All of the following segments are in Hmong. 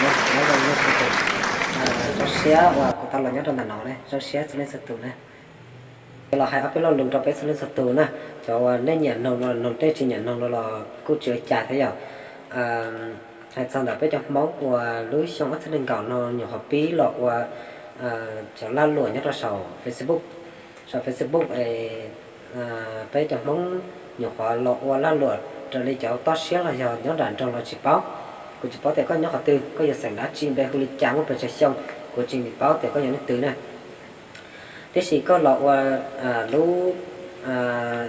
Nyob zoo txhua tus, zoo siab uas kuv tau los nyob rau ntawm no ne, zoo siab txhua leej txhua tus na. Los hais ob peb lo lus rau peb txhua leej txhua tus na, cov uas nej nyiam mloog los mloog, nej tsis nyiam mloog los los kuj tsis ua cas thiab yom. Hais txog ntawm peb cov Hmoob uas lub xyoo ob txhiab nees nkaum no nyuam qhuav pib los ua cov lag luam nyob rau saum Facebook, saum Facebook es peb cov Hmoob nyuam qhuav los ua lag luam raws li cov toj siab los yog nyob nram nroog los tsis paub. Kuv tsis paub tias koj nyob qhov twg, koj yog xeem dab tsi, npe hu li cas, muaj pes tsawg xyoo, kuv tsis paub tias koj yog leej twg na. Tiam sis koj los ua lub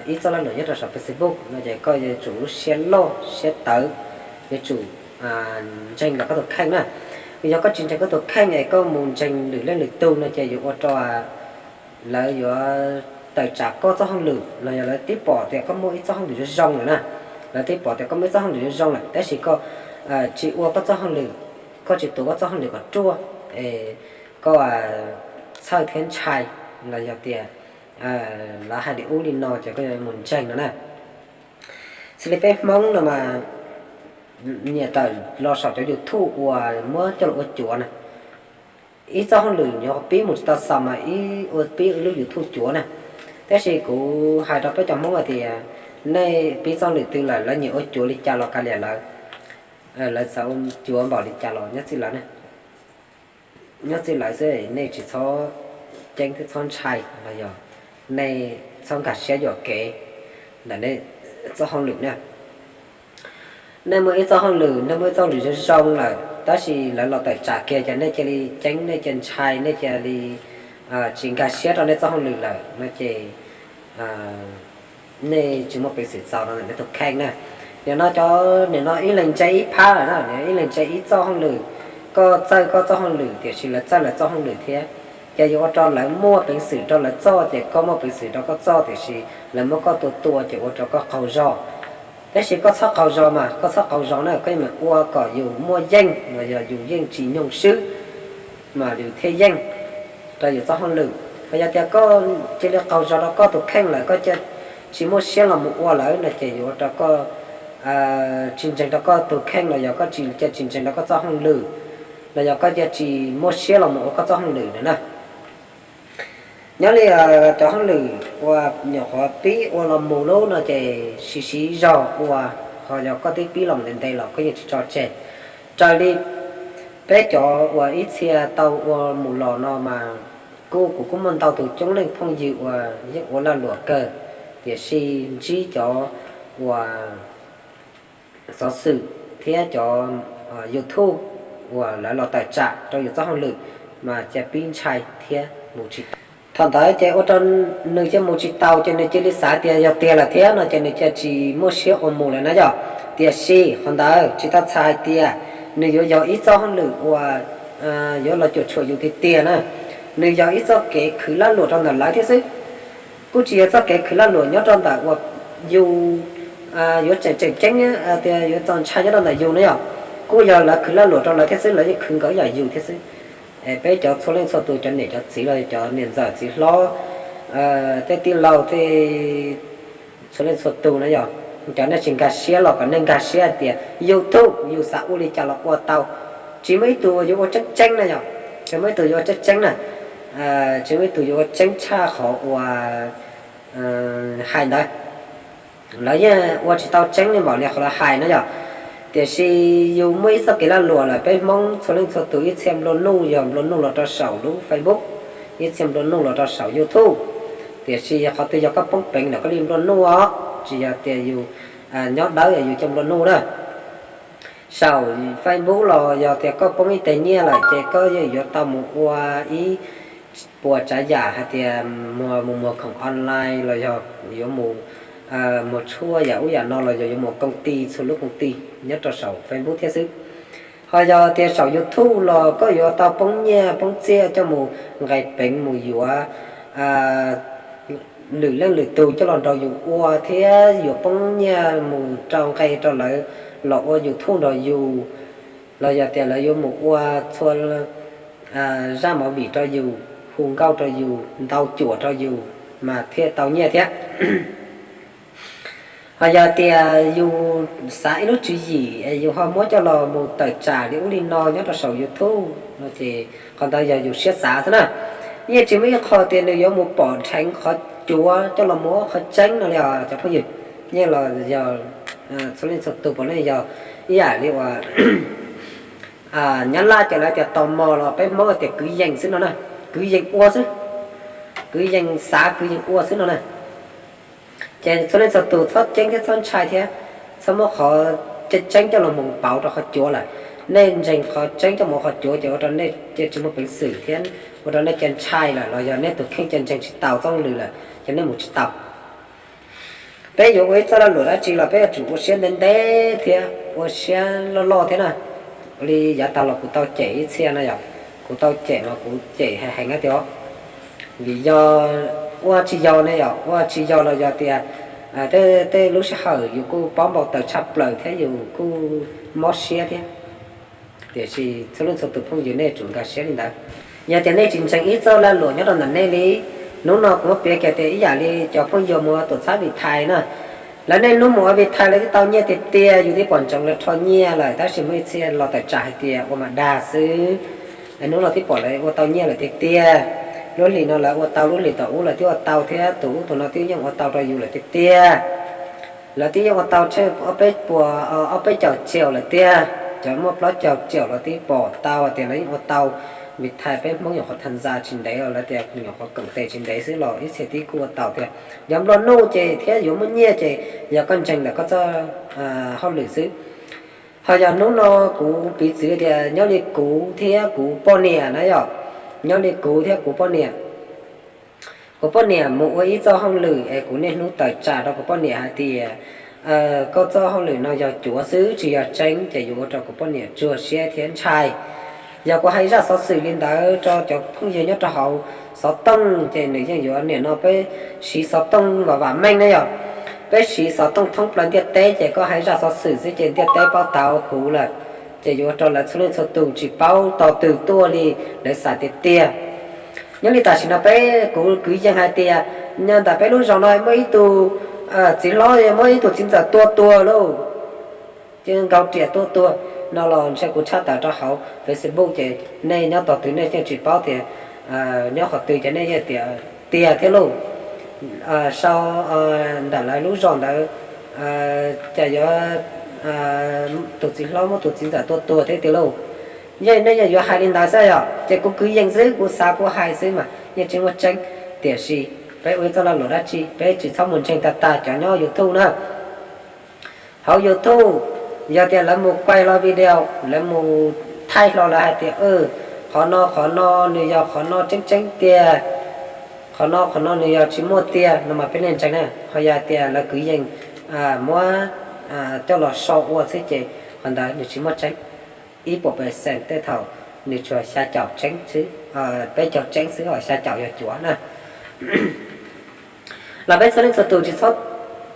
ib txoj lag luam nyob rau saum Facebook no ces koj yuav tsum lub siab loj siab tawv, yuav tsum ntseeg ntawm koj tus kheej na. Yog koj tsis ntseeg koj tus kheej es koj mus ntseeg lwm leej lwm tug no ces yuav ua rau lawv yuav tawm tsam koj txoj hauj lwm los yog lawv twb pom tias koj muaj ib txoj hauj lwm zoo zoo lawm na. Lawv twb pom tias koj muaj ib txoj hauj lwm zoo zoo lawm tab sis koj tsis ua koj txoj hauj lwm, koj tsis tuav koj txoj hauj lwm kom ruaj es koj txhawj thiab ntshai los yog tias lawv hais li ub li no ces koj yuav mus ntseeg no na. Xws li peb Hmoob no mas nyiam tawm los saum cov YouTube uas muab coj los ua cuav na. Ib txoj hauj lwm nyuam qhuav pib mus tsis tau xaus mas ib ua pib ua lub YouTube cuav na. Tab sis kuv hais rau peb cov Hmoob hais tias nej pib txoj hauj lwm twg lawm lawv nyiam ua cuav li cas los kav liam lawv, lawv xav ua cuav npaum li cas los nyob txij lawv na. Nyob txij lawv xwb, nej tsis txhob ceeb thiab txhob ntshai los yog nej txhob nkag siab yuam kev ntawm nej txoj hauj lwm na. Nej muaj ib txoj hauj lwm, nej muaj ib txoj hauj lwm zoo zoo lawm tab sis lawv los tawm tsam kiag ces nej cia li ceeb, nej cia ntshai, nej cia li tsis nkag siab rau nej txoj hauj lwm lawm no ces nej tsis muaj peev xwm txaus rau ntawm nej tus kheej na. Nim no cov, nim no ib leeg ntse ib phab lawm na, ib leeg ntse ib txoj hauj lwm. Koj txawj koj txoj hauj lwm tiam sis lawv txawj lawv txoj hauj lwm thiab, ces yuav ua rau lawv muaj peev xwm rau lawv txoj ces koj muaj peev xwm rau koj txoj tiam sis lawv muab koj tua tua ces ua rau koj qaug zog. Tab sis koj txhob qaug zog mas, koj txhob qaug zog na, koj yeej meem ua kom yus muaj yeej los yog yus yeej tsis nyoog swb mas yus thiaj yeej rau yus txoj hauj lwm. Ho yog tias koj cia li qaug zog rau koj tus kheej lawm, koj cia tsis muaj siab los mus ua lawm no ces yuav ua rau koj tsis ntseeg rau koj tus kheej los yog koj tsis, cia tsis ntseeg rau koj txoj hauj lwm, los yog koj cia tsis muaj siab los mus ua koj txoj hauj lwm na. Nyob li cov hauj lwm uas nyuam qhuav pib ua los mus lub no ces siv siv zog ua, ho yog koj twb pib los ntev ntev los koj yeej tsis tso tseg. Raws li peb cov uas ib txhia tau ua mus los no mas kuj, kuv kuj muaj ntau tus coob leej phooj ywg uas yeej ua lag luam kawg, tiam sis ntsib cov uas xov xwm thiab cov YouTube uas lawv los tawm tsam rau yus txoj hauj lwm mas cia pib ntshai thiab mus tsis tau. Thaum ntawd ces ua rau nws cia mus tsis tau ces nws cia li xav tias yog tiag lawm thiab no ces nws cia tsis muaj siab ua mus lawm na yom. Tiam sis qhov ntawd tsis tau txhais hais tias nws yuav yog ib txoj hauj lwm uas yuav los cuam tshuam yus tiag tiag na. Nws yog ib txoj kev khwv lag luam rau ntawm lawv thiab xwb. Kuj tsis yog txoj kev khwv lag luam nyob rau ntawm uas yus yuav tseem tseem ceeb tias yuav txaus ntshai nyob rau ntawm yus na yom. Kuj yog lawv khwv lag luam rau lawv thiab xwb, lawv yeej khwv nkawd ib yam yus thiab xwb. Es peb cov txhua leej txhua tus, cov niam cov txiv los yog cov niam ntxawm txiv hlob, tej tij laug tej, txhua leej txhua tus na yom, cov nej tsis nkag siab los kom nej nkag siab hais tias YouTube yus xav ua li cas los ua tau. Tsis muaj ib tug yuav ua tseeb tseeb na yom, tsis muaj ib tug yuav ua tseeb tseeb na, tsis muaj ib tug yuav ua tseeb tshaj qhov uas hais ntawd. Lawv yeej ua tsis tau tseeb li npaum li qhov lawv hais na yom. Tiam sis yus muaj ib txoj kev lag luam lawm, peb Hmoob txhua leej txhua tus ib txhia nplua nuj yog nplua nuj los rau saum lub Facebook, ib txhia nplua nuj los rau saum YouTube. Tiam sis yog qhov twg yog koj poob peev lawm koj li nplua nuj os, tsis yog tias yus nyob dawb yus coj nplua nuj na. Saum Facebook los yog tias koj poob ib teg nyiaj lawm ces koj yeej yuav tau mus ua ib puas tsav yam hais tias mus muag khoom online los yog yuav mus muag tshuaj yam ub yam no los yog yuav mus koom ti txhua lub koom ti nyob rau saum Facebook thiab xwb. Ho yog tias saum YouTube los koj yuav tau poob nyiaj poob txiaj coj mus nqis peev mus yuav lwm leej lwm tus coj los nrog yus ua thiab yuav poob nyiaj mus rau nqe rau lawv los ua YouTube nrog yus, los yog tias lawv yuav mus ua txhua zaj movie rau yus, hu nkauj rau yus, ntau cuam rau yus mas thiaj tau nyiaj thiab. Ho yog tias yus xav ib lub tswv yim yus ho muab coj los mus tawm tsam li ub li no nyob rau saum YouTube no ces qhov ntawd yog yus siab xav xwb na. Yeej tsis muaj ib qho tias nws yuav mus pom dheev qhov cuav coj los mus ua qhov tseeb no li os cov phooj ywg. Yeej los yog txhua leej txhua tus puav leej yog ib yam li uas Nyab Laj ces lawv tias tò mò los peb Hmoob tias kwv yees xwb no na. Kwv yees ua xwb, kwv yees xav kwv yees ua xwb no na. Ces txhua leej txhua tus txhob ceeb thiab txhob ntshai thiab, txhob muab qhov tseeb coj los mus pauv rau qhov cuav lawm. Nej ntseeg qhov tseeb coj mus ua qhov cuav ces ua rau nej cia tsis muaj peev xwm thiab ua rau nej cia ntshai lawm los yog nej tus kheej cia ntseeg tsis tau txoj hauj lwm lawm ces nej mus tsis tau. Peb yuav ua ib txoj lag luam dab tsi los peb yuav tsum ua siab ntev ntev thiab ua siab loj loj thiab na. Li yav tag los kuv tau cem ib txhia no yom, kuv tau cem mas kuv cem heev heev na tias vim yog ua tsis yog ne yom, ua tsis yog los yog tias tej lub sij hawm yus kuj paub npau taws tshaj plaws thiab yus kuj mob siab thiab. Tiam sis txhua leej txhua tus phooj ywg nej tsum nkag siab li ntawd. Yog tias nej tsis ntseeg ib txoj lag luam nyob rau ntawm nej li, hnub no kuv muab piav kiag tias ib yam li cov phooj ywg mus ua tuam txhab Vitae na, lawv niaj hnub mus ua Vitae lawv twb tau nyiaj tiag tiag, yus twb pom ntsoov lawv rho nyiaj lawm tab sis muaj ib txhia los tawm tsam hais tias ua mas dag xwb. Hnub no twb pom lawv ua tau nyiaj lawm tiag tiag, lub hlis no lawv ua tau, lub hlis tom ub lawv twb ua tau thiab, tus ub tus no twb yeej ua tau rau yus lawm tiag tiag. Lawv twb yeej ua tau tsheej ob peb puas, ob peb caug tsiaum lawm tiag. Cov muaj plaub caug tsiaum los twb pom tau tias lawv yeej ua tau. Vitae peb Hmoob nyuam qhuav tham ntxa tsis ntev os, lawv tias nyuam qhuav koom tes tsis ntev xwb los ib txhia twb kuj ua tau tiag. Yog nplua nuj ces thiab yuav muaj nyiaj ces yog koj ntseeg ntawm koj txoj hauj lwm xwb. Ho yog hnub no kuv piv txwv tias nyob li kuv thiab kuv poj niam na yom, nyob li kuv thiab kuv poj niam, kuv poj niam mus ua ib txoj hauj lwm es kuv niaj hnub tawm tsam rau kuv poj niam hais tias koj txoj hauj lwm no yog cuav xwb tsis yog tseeb, ces yuav ua rau kuv poj niam tsuag siab thiab ntshai. Yog kuv hais zaj xov xwm li ntawd rau cov phooj ywg nyob rau hauv xov tooj ces nws yeej yuav, nim no peb siv xov tooj vam vam meej na yom, peb siv xov tooj thoob plaws ntiaj teb ces koj hais zaj xov xwm xwb ces ntiaj teb paub tag huv lawm. Ces yuav ua rau lawv txhua leej txhua tus tsis paub tog twg tuaj li, lawv xav tiag tiag. Nyob li tam sim no peb, kuv kwv yees hais tias nyob ntawm peb lub zos no muaj ib tug txiv hlob muab ib tug txiv ntxawm tua tuag lauj, ces nkaus riam tua tuag no los ntshe kuv tshaj tawm rau hauv Facebook ces nej nyob tog twg nej yeej tsis paub tias nyob qhov twg ces nej yeej tias tiag thiab lauj. Sau ntawm lawv lub zos ntawd ces yuav tus txiv hlob muab tus txiv ntxawm tua tuag thiab tiag lauj. Yeej nej yeej yuav hais li ntawd xwb yom, ces kuv kwv yees xwb, kuv xav kuv hais xwb mas yeej tsis muaj tseeb. Tiam sis peb ua ib txoj lag luam dab tsi peb tsis txhob mus ntseeg tag tag cov nyob YouTube na. Hauv YouTube yog tias lawv mus kuaj hlo video, lawv mus thaij hlo lawv hais tias qhov no qhov no nws yog qhov no tseeb tseeb tiag, qhov no qhov no nws yog tsis muaj tiag no mas peb yeej ntseeg na. Ho yog tias lawv kwv yees muab coj los sau ua xwb ces qhov ntawd nws tsis muaj tseeb. Ib puas percent tej thaum nws tsuas xya caum tseeb xwb, peb caug tseeb xwb, ho xya caum yog cuav na. Los peb txhua leej txhua tus tsis txhob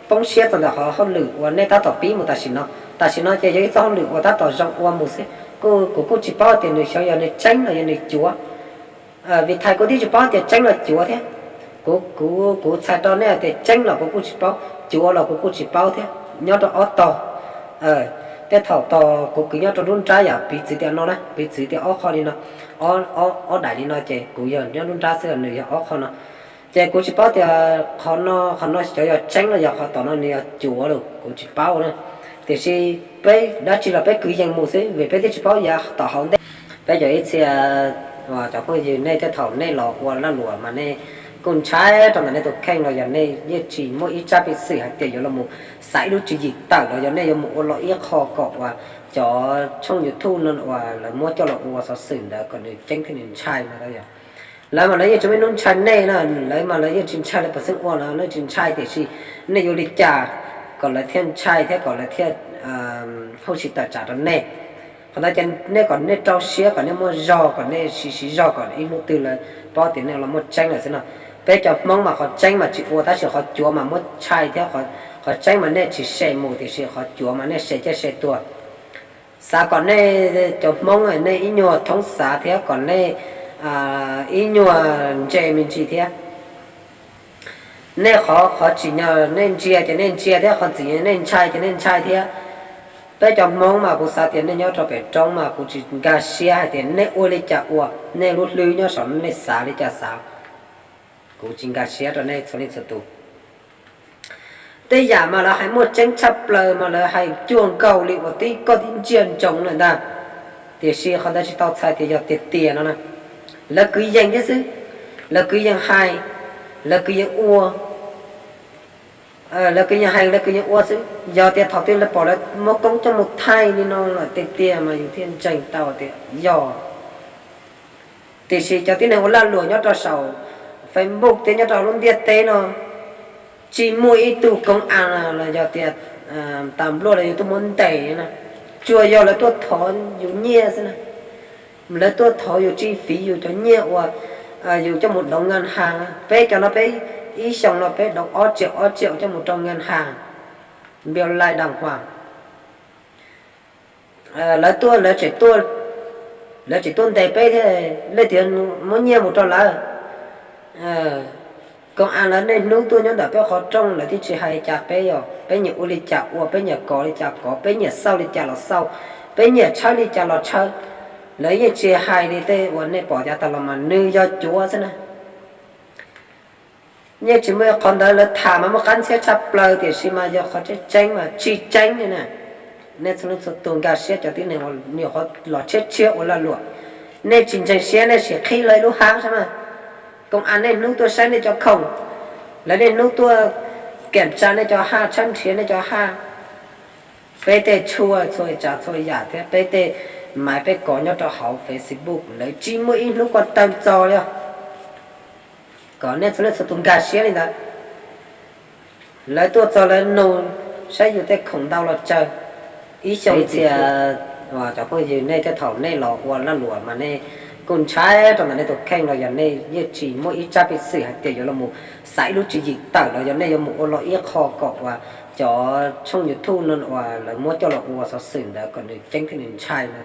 poob siab txog ntawm qhov hauj lwm uas nej tab tom pib mus tam sim no. Tam sim no ces yog ib txoj hauj lwm uas tab tom zoo ua mus xwb, kuv kuj tsis paub tias nws xyov yog nws tseeb los yog nws cuav. Vim thais kuv twb tsis paub tias tseeb los cuav thiab. Kuv, kuv, kuv txhais rau nej tias tseeb los kuv kuj tsis paub, cuav los kuv kuj tsis paub thiab, nyob rau ob tog. Tej thaum tos kuv kwv nyob rau nruab nrab yom, piv txwv tias no na, piv txwv tias ob qho li no, ob daim li no ces kuv yog nyob nruab nrab xwb, nws yog ob qho no. Ces kuv tsis paub tias qhov no, qhov no xyov yog tseeb los yog qhov tom no nws yog cuav los kuv tsis paub na. Tiam sis peb dab tsi los peb kwv yees mus xwb vim peb twb tsis paub yav tom hauv ntej. Peb cov ib txhia cov phooj ywg nej tej thaum nej los ua lag luam mas nej kuj ntshai rau ntawm nej tus kheej los yog nej yeej tsis muaj ib tsab peev xwm hais tias yuav los mus xaiv ib lub tswv yim tawm los yog nej yuav mus ua los ib qho kom uas cov tshooj YouTube no uas lawv muab coj los ua xov xwm ntawd kom nws ceeb thiab nws ntshai no yog. Lawv mas lawv yeej tsis muaj ib hnub ntshai nej na, lawv mas lawv yeej tsis ntshai lawv pam xeeb ua los lawv tsis ntshai, tiam sis nej yuav li cas kom lawv thiaj ntshai thiab kom lawv thiaj hauj si tawm tsam rau nej. Qhov ntawd ces nej kom nej rau siab kom nej muaj zog kom nej siv siv zog kom ib hnub twg lawv paub tias nej los muaj tseeb lawm xwb no. Peb cov Hmoob mas qhov tseeb mas tsis ua tab sis qhov cuav mas muab ntshai thiab, qhov tseeb mas nej tsis se mus tiam sis qhov cuav mas nej se caj se tuag. Xav kom nej cov Hmoob nej ib nyuag thoob xav thiab kom nej ib nyuag ntse me ntsis thiab. Nej qhov, qhov tsim nyog nej ntsia ces nej ntsia thiab, qhov txim nyog nej ntshai ces nej ntshai thiab. Peb cov Hmoob mas kuv xav tias nej nyob rau pem roob mas kuv tsis nkag siab hais tias nej ua li cas ua, nej lub hlwb nyob saum no nej xav li cas xav, kuv tsis nkag siab rau nej txhua leej txhua tus. Tej yam mas lawv hais muaj tseeb tshaj plaws mas lawv hais cuag nkaus li uas tib koj tib ntsiaj ntsoov lawm ntag. Tiam sis qhov ntawd tsis tau txhais tias yog tiag tiag no na. Lawv kwv yees thiab xwb, lawv kwv yees hais, lawv kwv yees ua, lawv kwv yees hais, lawv kwv yees ua xwb. Yog tias thaum twg lawv pom lawv muab koob coj mus thaij li no lawm tiag tiag mas yus thiaj ntseeg tau tias yog. Tiam sis cov tib neeg ua lag luam nyob rau saum Facebook thiab nyob rau lub ntiaj teb no, tsis muaj ib tug koob as los yog tias tas npluaj los yus tuaj muab ntes na, tsuas yog lawv tuaj thov yus nyiaj xwb na. Lawv tuaj thov yus tsis fiv yus cov nyiaj uas yus coj mus doov nkas has. Peb cov no peb ib xyoos no peb doov ob tsiaum ob tsiaum coj mus rau nkas has, npias lais dam huam. Lawv tuaj, lawv tseem tuaj ntes peb thiab, leej twg muab nyiaj mus rau lawv. Koob as lawv niaj hnub tuaj nyob ntawm peb qhov rooj, lawv twb tsis hais li cas peb, yog peb nyiam ua li cas ua, peb nyiam kov li cas kov, peb nyiam xauj li cas los xauj, peb nyiam tshawb li cas los tshawb. Lawv yeej tsis hais li tej uas nej pom yav tas los mas nws yog cuav xwb na. Yeej tsis muaj qhov ntawd, lawv tham mas muaj qab ntxhiab tshaj plaws tiam sis mas yog qhov tseeb tseeb mas tsis tseeb li na. Nej txhua leej txhua tus nkag siab cov tib neeg uas nyuam qhuav los tshiab tshiab ua lag luam. Nej tsis ntseeg siab nej sim qhib lawv ib lub hab saib mas. Koob as niaj hnub tuaj saib nej cov khoom, lawv niaj hnub tuaj kiam tsa nej cov haj, tshawb nrhiav nej cov haj. Peb tej tshuaj txhua tsav txhua yam thiab peb tej maiv peb kov nyob rau hauv Facebook lawv tsis muaj ib hnub kuaj tawg txog li os. Kom nej txhua leej txhua tus nkag siab li ntawd. Lawv tuaj txog lawv nug saib yus tej khoom ntau los tsawg. Ib xyoos txhia, cov phooj ywg, nej tej thaum nej los ua lag luam mas nej kuj ntshai rau ntawm nej tus kheej los yog nej yeej tsis muaj ib tsab pej xwm hais tias yuav los mus xav ib lub tswv yim tawm los yog nej yuav mus ua los ib qho kom uas cov tshooj YouTube no uas lawv muab coj los ua xov xwm ntawd kom nws ceeb thiab nws ntshai no.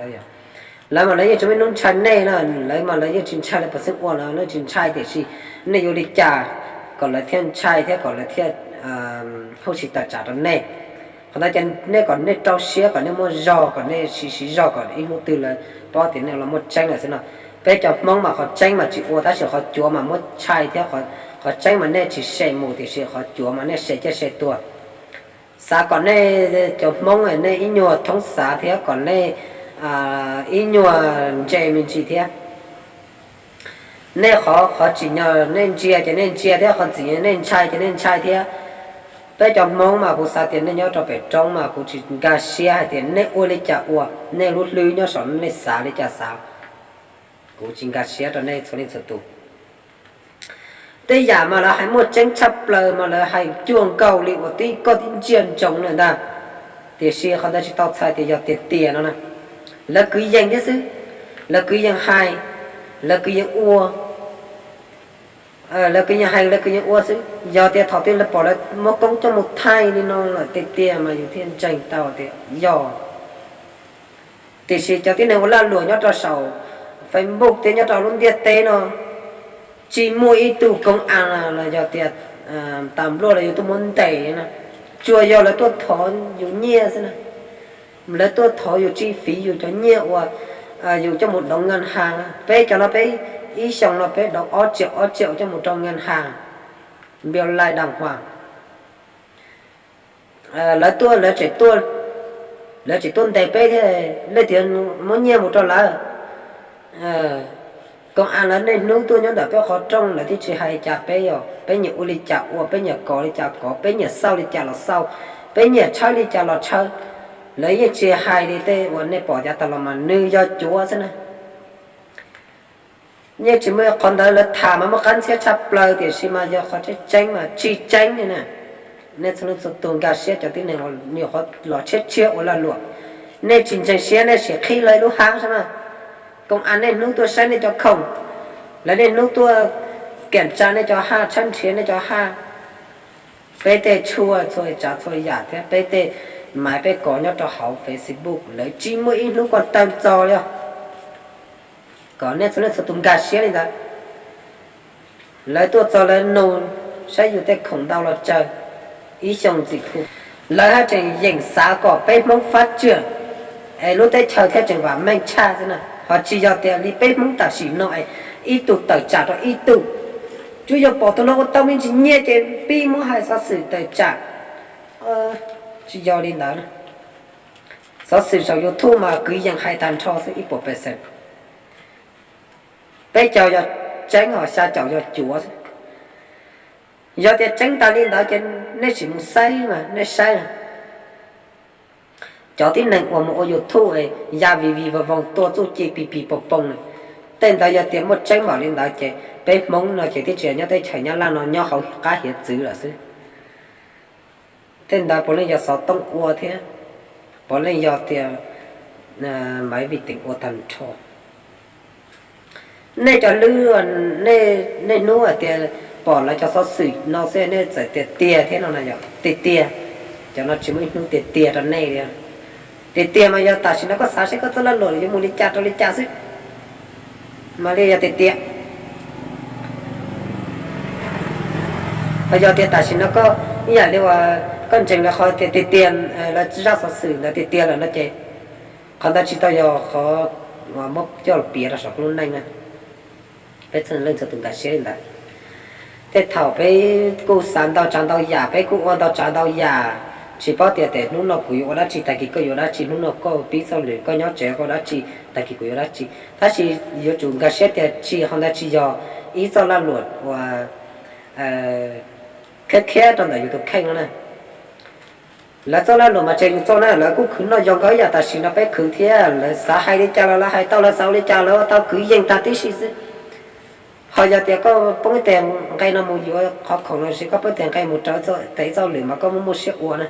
Lawv mas lawv yeej tsis muaj ib hnub ntshai nej na, lawv mas lawv yeej tsis ntshai lawv puas xeeb ua no, lawv tsis ntshai tiam sis nej yuav li cas kom lawv thiaj ntshai thiab kom lawv thiaj hauj tsis tawm tsam rau nej. Qhov ntawd ces nej kom nej rau siab kom nej muaj zog kom nej siv siv zog kom ib hnub twg lawv paub tias nej los muaj tseeb lawm xwb no. Peb cov Hmoob mas qhov tseeb mas tsis ua tab sis qhov cuav mas muab tshai thiab, qhov tseeb mas nej tsis se mus tiam sis qhov cuav mas nej se ciaj se tuag. Xav kom nej cov Hmoob nej ib nyuag thoob xav thiab kom nej ib nyuag ntse me ntsis thiab. Nej qhov, qhov tsim nyog nej ntsia ces nej ntsia thiab, qhov txim nyog nej ntshai ces nej ntshai thiab. Peb cov Hmoob mas kuv xav tias nej nyob rau pem roob mas kuv tsis nkag siab hais tias nej ua li cas ua, nej lub hlwb nyob saum no nej xav li cas xav, kuv tsis nkag siab rau nej txhua leej txhua tus. Tej yam mas lawv hais muaj tseeb tshaj plaws mas lawv hais cuag nkaus li uas tib koj tib ntsiag ntsoov lawm ntag. Tiam sis qhov ntawd tsis tau txhais tias yog tiag tiag no na. Lawv kwv yees thiab xwb, lawv kwv yees hais, lawv kwv yees ua, lawv kwv yees hais, lawv kwv yees ua xwb. Yog tias thaum twg lawv pom lawv muab koob coj mus thaij li no lawm tiag tiag mas yus thiaj ntseeg tau tias yog. Tiam sis cov tib neeg ua lag luam nyob rau saum Facebook thiab nyob rau lub ntiaj teb no, tsis muaj ib tug koob as los yog tias tas npluaj los yus tuaj muab ntes na, tsuas yog lawv tuaj thov yus nyiaj xwb na. Lawv tuaj thov yus tsis fiv yus cov nyiaj uas yus coj mus doov nkas has. Peb cov no peb ib xyoos no peb doov ob tsiaum ob tsiaum coj mus rau nkas has, npias lais dam huam. Lawv tuaj, lawv tseem tuaj ntes peb thiab, leej twg muab nyiaj mus rau lawv. Koob as lawv niaj hnub tuaj nyob ntawm peb qhov rooj, lawv twb tsis hais li cas peb, yog peb nyiam ua li cas ua, peb nyiam kov li cas kov, peb nyiam xauj li cas los xauj, peb nyiam tshawb li cas los tshawb. Lawv yeej tsis hais li tej uas nej pom yav tas los mas nws yog cuav xwb na. Yeej tsis muaj qhov ntawd, lawv tham mas muaj qab ntxhiab tshaj plaws tiam sis mas yog qhov tseeb tseeb mas tsis tseeb li na. Nej txhua leej txhua tus nkag siab cov tib neeg uas nyuam qhuav los tshiab tshiab ua lag luam. Nej tsis ntseeg siab nej sim qhib lawv ib lub hab saib mas. Koob as niaj hnub tuaj saib nej cov khoom, lawv niaj hnub tuaj kiam tsa nej cov haj, tshawb nrhiav nej cov haj. Peb tej tshuaj txhua tsav txhua yam thiab peb tej maiv peb kov nyob rau hauv Facebook lawv tsis muaj ib hnub kuaj tawg txog li os. Kom nej txhua leej txhua tus nkag siab li ntawd. Lawv tuaj txog lawv nug saib yus tej khoom ntau los tsawg, ib xyoo ntxim hlub. Lawv haj tseem yeem xav kom peb Hmoob fab tswm es lub teb chaws thiaj tseem vam meej tshaj xwb na, ho tsis yog tias li peb Hmoob tam sim no es ib tug tawm tsam rau ib tug. Tsuas yog pom tus no ua tau me ntsis nyiaj ces pib muab hais xov xwm tawm tsam. Tsis yog li ntawd. Xov xwm saum YouTube mas kwv yees hais tag nrho xwb ib puas percent. Peb caug yog tseeb, ho xya caum yog cuav xwb. Yog tias tseeb tas li ntawd ces nej sim mus saib mas nej saib na. Cov tib neeg uas mus ua YouTube ya vim vim voos voos tua txuj ci pis pis poos poos na, tej ntawd yog tias muaj tseeb npaum li ntawd ces peb Hmoob no ces twb tsis nyob teb chaws Nyab Laj no, nyob hauv qab hiav txwv lawm xwb. Tej ntawd puav leej yog xov tooj ua thiab, puav leej yog tias maiv vim teem ua tag nrho. Nej cov hlwb, nej hnub hais tias pom lawv cov xov xwm no xwb nej txawm tias tiag thiab no na yom, tiag tiag. Cov no tsis muaj ib hnub tiag tiag rau nej li. Tiag tiag mas yog tam sim no koj xav seb koj txoj lag luam yuav mus li cas rau li cas xwb. Mas li yog tiag tiag. Ho yog tias tam sim no koj ib yam li uas koj ntseeg lawv qhov tias tiag tiag, lawv zaj xov xwm ntawd tiag tiag lawm no ces qhov ntawd tsis tau yog qhov uas muab coj los piav rau saum koj lub neej na. Peb txhua leej txhua tus nkag siab li ntawd. Tej thaum peb kuj xav ntau tsav ntau yam, peb kuj ua ntau tsav ntau yam, tsis paub tias tes hnub no kuv yuav ua dab tsi, tag kis koj yuav dab tsi, hnub no koj pib txoj lwm koj nyob tsev koj ua dab tsi, tag kis kuv yuav dab tsi. Tab sis yuav tsum nkag siab tias tsis, qhov ntawd tsis yog ib txoj lag luam uas khiav khiav rau ntawm yus tus kheej no na. Lawv txoj lag luam mas tseem yus txoj na, lawv kuj khwv noj yog nkawd ib yam tam sim no peb khwv thiab, lawv xav hais li cas los lawv hais tau, lawv xav ua li cas lawv ua tau, kwv yees tag tib si xwb. Ho yog tias koj poob ib teg nqe no mus yuav qhov khoom no, sis koj poob ib teg nqe mus raws tes ib txoj lwm mas koj muaj muaj siab ua na.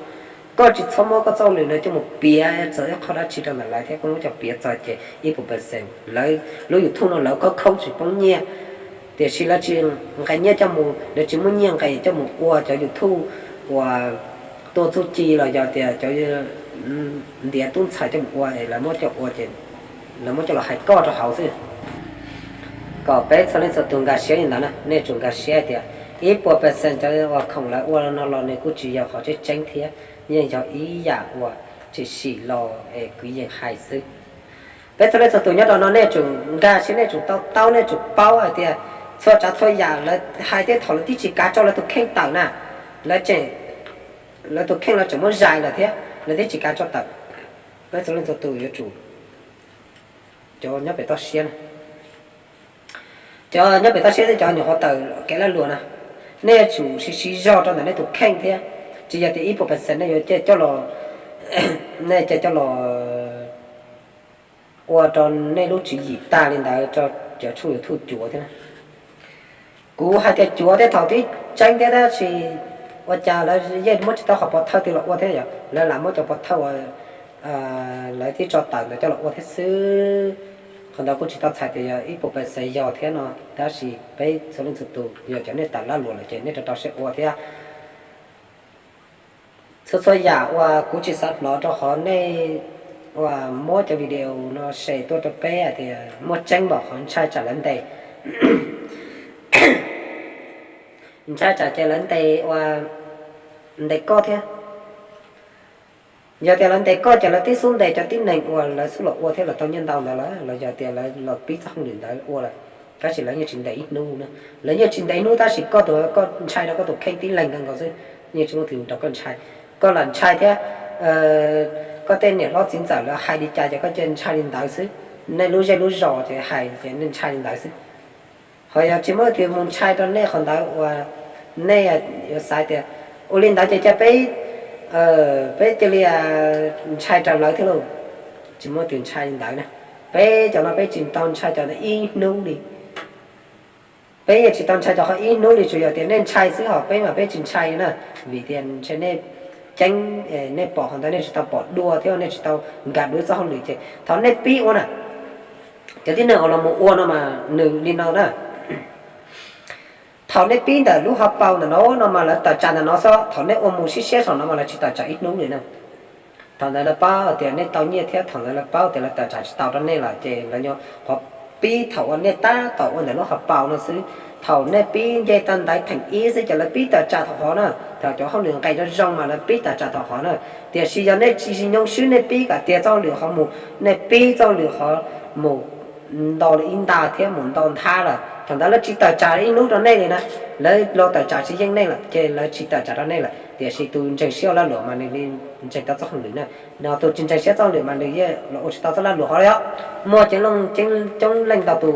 Koj tsis txhob muab koj txoj lwm no coj mus piav txog ib qho dab tsi rau ntawm lawv thiab, koj muab coj piav txog ces ib puas percent lawv lub YouTube no lawv khoob khoob tsis poob nyiaj, tiam sis lawv tsis nqe nyiaj coj mus, lawv tsis muaj nyiaj nqe coj mus ua cov YouTube uas tua txuj ci los yog tias cov ntiav tub ntxhais coj mus ua, lawv muab coj ua ces lawv muab coj los hais koj rau hauv xwb. Kom peb txhua leej txhua tus nkag siab li ntawd na, nej tsum nkag siab hais tias ib puas percent cov uas khoom lawv ua no los nws kuj tsis yog qhov tseeb tseeb thiab, yeej yog ib yam uas tshwm sim los es kwv yees hais xwb. Peb txhua leej txhua tus nyob rau no nej tsum nkag siab, nej tsum tau taub, nej tsum paub hais tias txhua tsav txhua yam lawv hais thiab thaum lawv twb tsis kav tso lawv tus kheej tawm na, lawv tseem, lawv tus kheej lawv tseem muab zais lawm thiab lawv twb tsis kav tso tawm. Peb txhua leej txhua tus yuav tsum, cov nyob pem toj siab na, cov nyob pem toj siab thiab cov nyuam qhuav tawm kev lag luam na, nej yuav tsum siv siv zog rau ntawm nej tus kheej thiab. Tsis yog tias ib puas percent nej yuav cia coj los, nej cia coj los ua rau nej lub tswv yim tag li ntawd rau cov tshooj YouTube cuav thiab. Kuv hais tias cuav thiab thaum twb tseeb thiab tab sis ua cas lawv yeej muab tsis tau qhov pov thawj twg los ua thiab yom, lawv lam muab cov pov thawj uas lawv twb tso tawm ntawd coj los ua thiab xwb. Qhov ntawd kuj tsis tau txhais tias yog ib puas percent yog thiab no, tab sis peb txhua leej txhua tus yog cov nej tawm lag luam lawm ces nej rau rau siab ua thiab. Txhua txhua yam uas kuv tsis xav hnov rau qhov nej uas muab cov video no share tuaj rau peb hais tias muaj tseeb npaum qhov ntshai tsam lawv ntes, ntshai tsam ces lawv ntes ua, ntes koj thiab. Yog tias lawv ntes koj ces lawv twb xub ntes cov tib neeg uas lawv xub los ua thiab los tau nyiaj ntau ntawd lawm, los yog tias lawv los pib txoj hauj lwm ntawd ua lawm, tab sis lawv yeej tsis ntes ib hnub na. Lawv yeej tsis ntes ib hnub tab sis koj tus, koj ntshai rau koj tus kheej tib leeg kawg nkaus xwb, yeej tsis muaj twg nrog koj ntshai. Koj lam ntshai thiab koj tej niam hlob txiv ntxawm lawv hais li cas ces koj cia ntshai li ntawd xwb. Nej lub zej lub zos ces hais ces nej ntshai li ntawd xwb. Ho yog tsis muaj leej twg mus ntshai rau nej qhov ntawd uas nej yuav xav tias ua li ntawd ces cia peb, peb cia li ntshai raws lawv thiab lauj. Tsis muaj leej twg ntshai li ntawd na. Peb cov no peb tsis tau ntshai cov ntawd ib hnub li. Peb yeej tsis tau ntshai cov qhov ib hnub li, tsuas yog tias nej ntshai xwb, ho peb mas peb tsis ntshai na. Vim tias ntshe nej ceeb, nej pom qhov ntawd nej tsis tau pom dua thiab nej tsis tau nkag dua ib txoj hauj lwm ces thaum nej pib ua na, cov tib neeg uas los mus ua no mas nws li no na. Thaum nej pib ntawm lub hauv paus ntawm no no mas lawv tawm tsam ntawm no xwb, thaum nej ua mus siab siab saum no mas lawv tsis tawm tsam ib hnub li na. Thaum ntawd lawv paub tias nej tau nyiaj thiab thaum ntawd lawv paub tias lawv tawm tsam tsis tau rau nej lawm ces lawv nyuam qhuav pib thaum uas nej tab tom ua ntawm lub hauv paus no xwb. Thaum nej pib nce tau ntaiv theem ib xwb ces lawv pib tawm tsam thaum qhov na. Thaum cov hauj lwm nqes zoo zoo mas lawv pib tawm tsam thaum qhov na. Tiam sis yog nej tsis nyoo swb nej pib kom tiag txoj hauj lwm qhov mus, nej pib txoj hauj lwm qhov mus ntau li ib nta thiab mus ntau nthab lawm, thaum ntawd lawv tsis tawm tsam ib hnub rau nej li na. Lawv los tawm tsam tsis yeej nej lawm ces lawv tsis tawm tsam rau nej lawm. Tiam sis tus ntseeg siab ua lag luam mas nws li ntseeg tau txoj hauj lwm na. No tus tsis ntseeg siab txoj hauj lwm mas nws yeej los ua tsis tau txoj lag luam qhov li os. Muaj ceev, coob leej ntau tus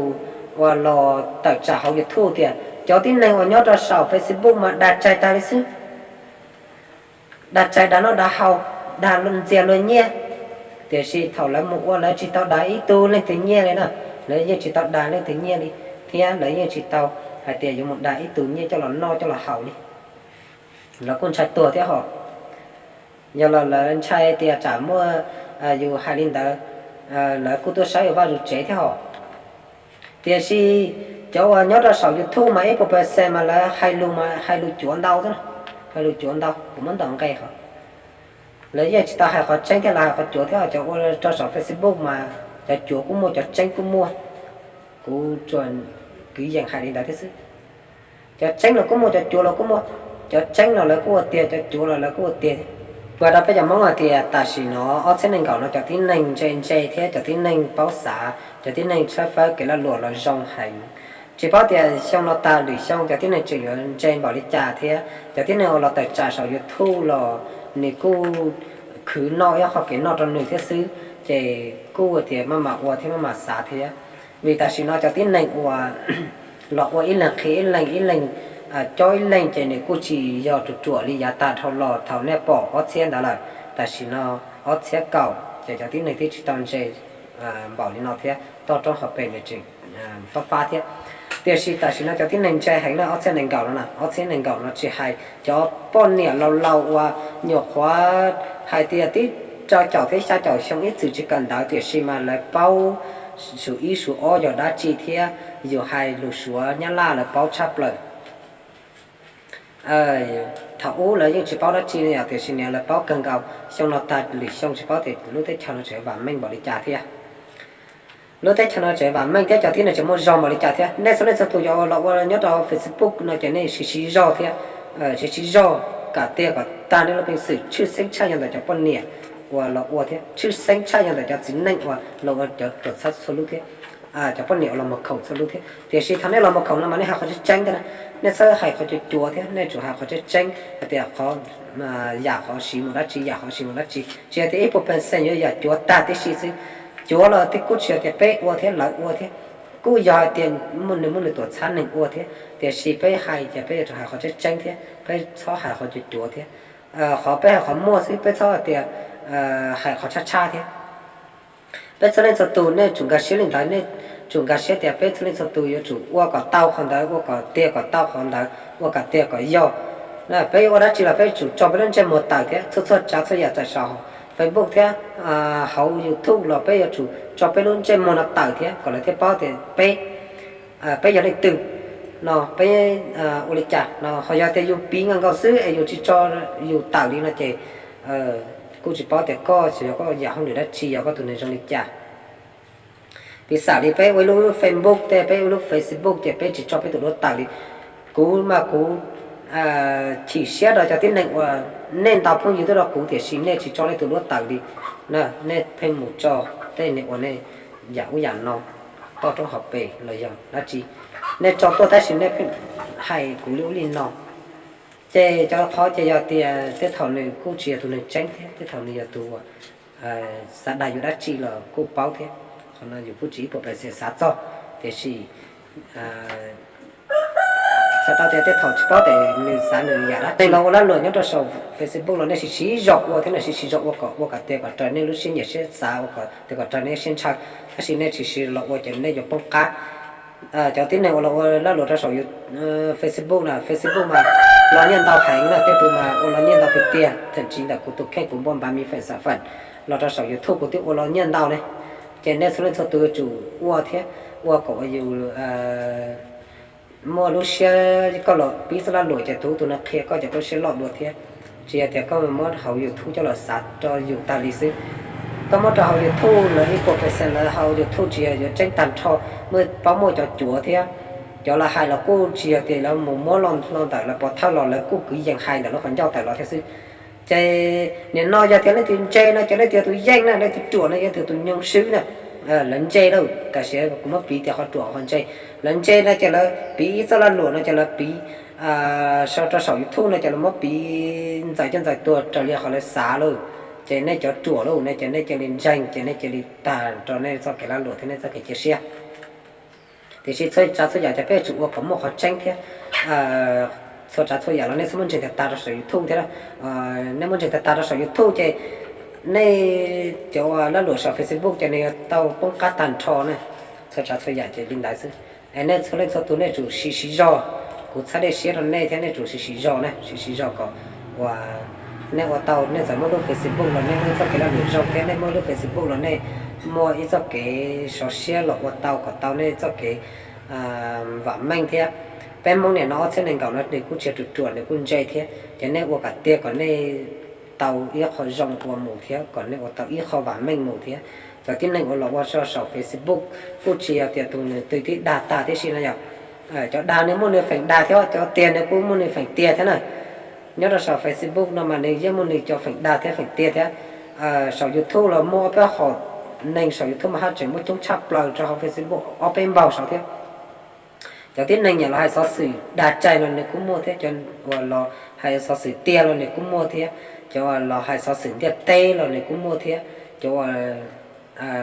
uas los tawm tsam hauv YouTube tias cov tib neeg uas nyob rau saum Facebook mas dag tsaig tag li xwb. Dag tsaig dag noj dag haus, dag ntxias luag nyiaj. Tiam sis thaum lawv mus ua lawv tsis tau dag ib tug leej twg nyiaj li na. Lawv yeej tsis tau dag leej twg nyiaj li, thiab lawv yeej tsis tau hais tias yuav mus dag ib tug nyiaj coj los noj coj los haus li. Lawv kuj ntshai tuag thiab hos. Yog los lawv ntshai tias tsam muaj yus hais li ntawd, lawv kuj tuaj saib yus vaj yus tsev thiab hos. Tiam sis cov uas nyob rau saum YouTube mas ib puas percent mas lawv hais lus mas hais lus cuav ntau xwb, hais lus cuav ntau, kuv muab ntaus nqe hos. Lawv yeej tsis tau hais qhov tseeb thiab, lawv hais qhov cuav thiab. Cov ua rau saum Facebook mas cov cuav kuj muaj, cov tseeb kuj muaj. Kuv tsuas kwv yees hais li ntawd thiab xwb. Cov tseeb los kuj muaj, cov cuav los kuj muaj. Cov tseeb los lawv kuj ua tiag, cov cuav los lawv kuj ua tiag. Kuv hais rau peb cov Hmoob hais tias tam sim no ob txhiab nees nkaum no cov tib neeg ntse ntse thiab cov tib neeg paub xav, cov tib neeg tshawb fawb kev lag luam los zoo heev. Tsis paub tias xyoo no tag lwm xyoo cov tib neeg tseem yuav ntse npaum li cas thiab cov tib neeg uas los tawm tsam saum YouTube los nws kuj khwv noj ib qho kev noj rau nws thiab xwb, ces kuj tias maj mam ua thiab maj mam xav thiab. Vim tam sim no cov tib neeg uas los ua ib leeg qhia ib leeg, ib leeg cob ib leeg ces nws kuj tsis yog ruam ruam li yav tag dhau los thaum nej pom ob txhiab ntawd lawm. Tam sim no ob txhiab kaum ces cov tib neeg twb tsis tau ntse npaum li no thiab, toj roob hauv pes nws tseem fab fab thiab. Tiam sis tam sim no cov tib neeg ntse heev na, ob txhiab nees nkaum no na, ob txhiab nees nkaum no tsis hais cov poj niam laus laus uas nyuam qhuav hais tias twb rau caum thiab xya caum xyoo ib txwm tsis kawm ntawv tiam sis mas lawv paub su ib su ob yog dab tsi thiab yus hais lus Suav Nyab Laj lawv paub tshaj plaws. Thaum ub lawv yeej tsis paub dab tsi li os, tiam sis niaj lawv paub kawg nkaus, xyoo no tag lwm xyoo tsis paub tias lub teb chaws no tseem vam meej npaum li cas thiab. Lub teb chaws no tseem vam meej thiab cov tib neeg tseem muaj zog npaum li cas thiab. Nej txhua leej txhua tus yog los ua nyob rau Facebook no ces nej siv siv zog thiab, siv siv zog kom tiag kom tag nej lub peev xwm, tshwj xeeb tshaj yog ntawm cov poj niam uas los ua thiab, tshwj xeeb tshaj yog ntawm cov txiv neej uas los ua cov tuam txhab txhua lub thiab, cov poj niam uas los mus khoom txhua lub thiab. Tiam sis thaum nej los mus khoom no mas nej hais qhov tseeb tseeb thiab na, nej txhob hais qhov cuav cuav thiab, nej tsum hais qhov tseeb tseeb hais tias qhov yam qhov siv mus dab tsi, yam qhov siv mus dab tsi, tsis hais tias ib puas percent yuav yam cuav tag tib si xwb. Cuav los kuj tsis yog tias peb ua thiab lawv ua thiab, kuj yog hais tias nws muaj nws tuam txhab neeg ua thiab, tiam sis peb hais ces peb yuav tsum hais qhov tseeb tseeb thiab, peb txhob hais qhov cuav cuav thiab. Qhov peb hais qhov muaj xwb, peb txhob hais tias hais qhov tshaj tshaj thiab. Peb txhua leej txhua tus nej tsum nkag siab li ntawd, nej tsum nkag siab tias peb txhua leej txhua tus yuav tsum ua kom tau qhov ntawd, ua kom tiag kom tau qhov ntawd, ua kom tiag kom yog. Peb yuav ua dab tsi los peb yuav tsum tso peb lub ntsej muag tawm thiab, txhua txhua tsav txhua yam tawm saum Facebook thiab hauv YouTube los peb yuav tsum tso peb lub ntsej muag no tawm thiab kom lawv thiaj paub tias peb, peb yog leej twg no, peb ua li cas no. Ho yog tias yus piv nkaus nkaus xwb es yus tsis tso yus tawm li no ces kuj tsis paub tias koj xyov yog koj yam hauj lwm dab tsi, yog koj tus neeg zoo li cas. Piv xam li peb ua ib lub Facebook tej, peb ua ib lub Facebook ces peb tsis tso peb tus duab tawm li. Kuv mas kuv chim siab rau cov tib neeg uas nej ntau phooj ywg tuaj rau kuv tiam sis nej tsis tso nej tus duab tawm li. Nej pheej mus tso tej neeg uas nej yam ub yam no, toj roob hauv pes los yog dab tsi, nej tso tuaj tab sis nej pheej hais kuv li ub li no. Ces cov qhov ces yog tias tej thaum nws kuj tsis yog tus neeg tseeb thiab, tej thaum nws yog tus uas xav dag yus dab tsi los kuj paub thiab. Qhov no yus kuj tsis ib puas percent xav txog, tiam sis xav tau tias tej thaum tsis paub tias nws xav nws yam dab tsi los ua lag luam nyob rau saum Facebook los nej siv siv zog ua thiab, nej siv siv zog ua kom, ua kom tiag kom raws nej lub siab nyiam siab xav, ua kom tiag kom raws nej siab ntshaw. Tab sis nej tsis siv los ua ces nej yuav poob qab. Cov tib neeg uas los ua lag luam rau saum Facebook na, Facebook mas los nyiaj ntau heev na, tej tus mas ua los nyiaj ntau tiag tiag, thậm chí ntawm kuv tus kheej kuv npauj npav mi feem xam feem los rau saum YouTube kuv twb ua los nyiaj ntau ne. Ces nej txhua leej txhua tus yuav tsum ua thiab, ua kom uas yus muaj lub siab, koj los pib txoj lag luam ces tus ub tus no qhia koj ces koj lub siab loj dua thiab. Tsis yog tias koj muab hauv YouTube coj los xav rau yus tag li xwb. Koj muab rau hauv YouTube lawv ib puas percent lawv hauv YouTube tsis yog yuav tseeb tag nrho, muaj paub muaj cov cuav thiab. Cov lawv hais los kuj tsis yog tias lawv mus muab lo ntawm lawv pov thawj los lawv kuj kwv yees hais ntawm lub qhov ncauj tawm los thiab xwb. Ces nim no yog tias leej twg ntse no ces leej twg yog tus yeej na, leej twg ruam no yog leej twg tus nyoo swb na. Lawv ntse lawm, tam sim kuv muab piv tias qhov ruam qhov ntse. Lawv ntse no ces lawv piv ib txoj laj luam no ces lawv piv sau rau saum YouTube no ces lawv muab piv ntxaws coj ntxaws tuag raws li qhov lawv xav lawm. Ces nej cov ruam lawm ne ces nej cia li ntseeg, ces nej cia li tag rau nej txoj kev lag luam thiab nej txoj kev cia siab. Tiam sis txhua tsav txhua yam ces peb yuav tsum ua kom muaj qhov tseeb thiab. Txhua tsav txhua yam los nej txhob muab ntseeg tag tas rau saum YouTube thiab. Nej muab ntseeg tag tas rau saum YouTube ces nej cov lag luam saum Facebook ces nws yuav tau poob qab tag nrho ne. Txhua tsav txhua yam ces li ntawd xwb. Es nej txhua leej txhua tus nej tsum siv siv zog, kuv txhab dej siab rau nej thiab nej tsum siv siv zog na, siv siv zog kom uas nej ua tau, nej txawm muaj lub Facebook los nej muaj ib txoj kev lag luam zoo thiab, nej muaj ib lub Facebook los nej muaj ib txoj kev sov siab los ua tau kom tau nej txoj kev vam meej thiab. Peb Hmoob niam no ob txhiab nees nkaum no nws kuj tsis yog ruam ruam, nws kuj ntse thiab, ces nej ua kom tiag kom nej tau ib qho zoo ua mus thiab kom nej ua tau ib qho vam meej mus thiab. Cov tib neeg uas los ua saum Facebook kuj tsis yog tias tus nws twg twb dag tag tib si no yog. Cov dag nws muaj nws feem dag thiab, cov tiag nws kuj muaj nws feem tiag thiab na. Nyob rau saum Facebook no mas nws yeej muaj nws cov feem dag thiab feem tiag thiab. Saum YouTube los muaj ob peb hom neeg saum YouTube mas haj tseem muaj coob tshaj plaws rau hauv Facebook ob peb npaug saud thiab. Cov tib neeg nyiam los hais xov xwm dag tsaig los nws kuj muaj thiab, cov uas los hais xov xwm tiag los nws kuj muaj thiab, cov uas los hais xov xwm ntiaj teb los nws kuj muaj thiab, cov uas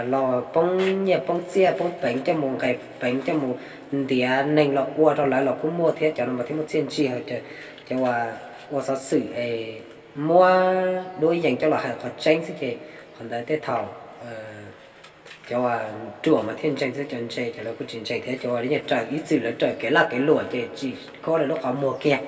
los poob nyiaj poob txiaj poob peev coj mus nqes peev coj mus ntiav neeg los ua rau lawv los kuj muaj thiab. Cov no mas thiaj muaj txiaj ntsig, cov uas ua xov xwm es muab duab yees coj los hais qhov tseeb xwb ces qhov ntawd tej thaum cov uas ruam mas thiaj ntseeg xwb, cov ntse ces lawv kuj tsis ntseeg thiab, cov uas raws ib txwm lawv raws kev laj kev luam ces tsis kov lawv lub qhov muag kiag.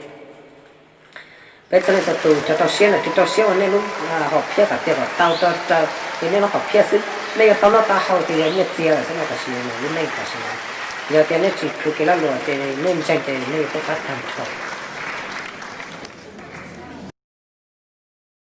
Peb txhua leej txhua tus cov rau siab ntawm kev rau siab ua nej lub hom phiaj kom tiag kom tau rau raws li nej lub hom phiaj xwb. Nej yuav tau noj tau haus ces yog nyiaj txiag lawm xwb no, tam sim no lub neej tam sim no yog tias nej tsis khwv kev laj luam ces nej ntseeg ces nej yuav poob qab tag nrho.